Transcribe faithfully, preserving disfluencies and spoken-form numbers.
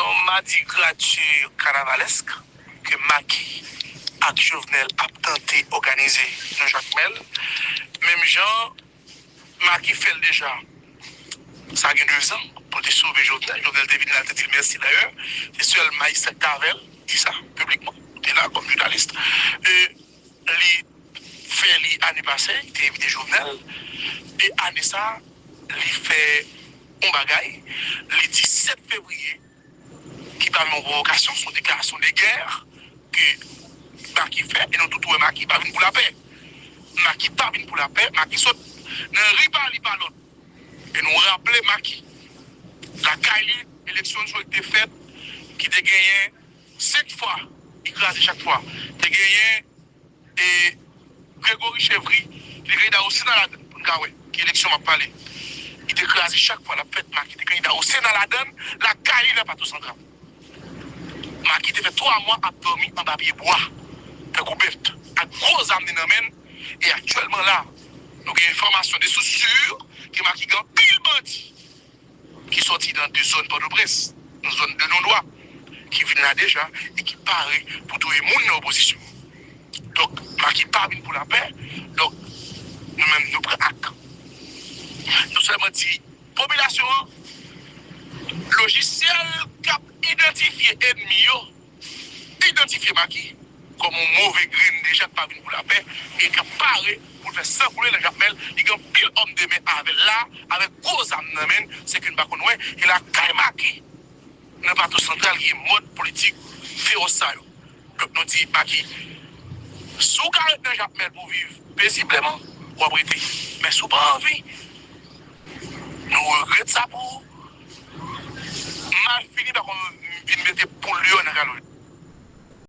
Yon madigrati kanavalèsk ke Macky ak Jovenel ap tante òganize nan Jakmèl, menm jan Macky fè l deja. Sa gen dezan pou l te sove Jovenel. Jovenel te vin la, l te di l mèsi dayè. Se sèl majistra ki t avè l, di sa piblikman. Ou te la kòm jounalis. E li fè li ane pase, li te envite Jovenel. E ane sa, li fè yon bagay. Li di sèt fevriye, ki pa yon pwovokasyon, se yon deklarasyon de gè ke Macky fè, e nou tout wè Macky pa vin pou lapè. Macky pa vin pou lapè, Macky sot nan ri pa li pa lòt. E nou raple Macky, lakay li, eleksyon yo te fèt, ki te genyen senk fwa, li kraze chak fwa. Te genyen e Gregory Chevry, ki te kandida o Sena ladann, pou n ka wè ki eleksyon m ap pale. Li te kraze chak fwa l ap fèt, Macky te kandida o Sena ladann, lakay li nan Plato Santral. Macky te fè twa mwa ap dòmi anba pye bwa, tankou bèt, ak gwo zam li nan men l, e aktyèlman la, nou gen enfòmasyon de sous sur ke Macky gen anpil bandi ki sòti nan de zòn Pòtoprens, nan zòn de non dwa, ki vin la deja e ki pare pou touye moun nan opozisyon. Donk, Macky pa vin pou lapè. Donk, nou menm, nou pran ak. Nou sèlman di popilasyon an, lojisyèl k ap idantifye ènmi yo, idantifye Macky kòm yon move grenn deja k pa vin pou lapè e k ap pare pou l fè san koule nan Jakmèl. Li gen anpil òm de men avè l la, avèk gwo zam nan men l, se ke n pa konn wè. E lakay Macky, nan Plato Santral, ki gen mòd politik fewòs sa yo. Donk, nou di Macky, si w ka ret nan Jakmèl pou w viv pezibleman, w ap rete. Men si w pa anvi, nou regrèt sa pou ou. Malfini pa konn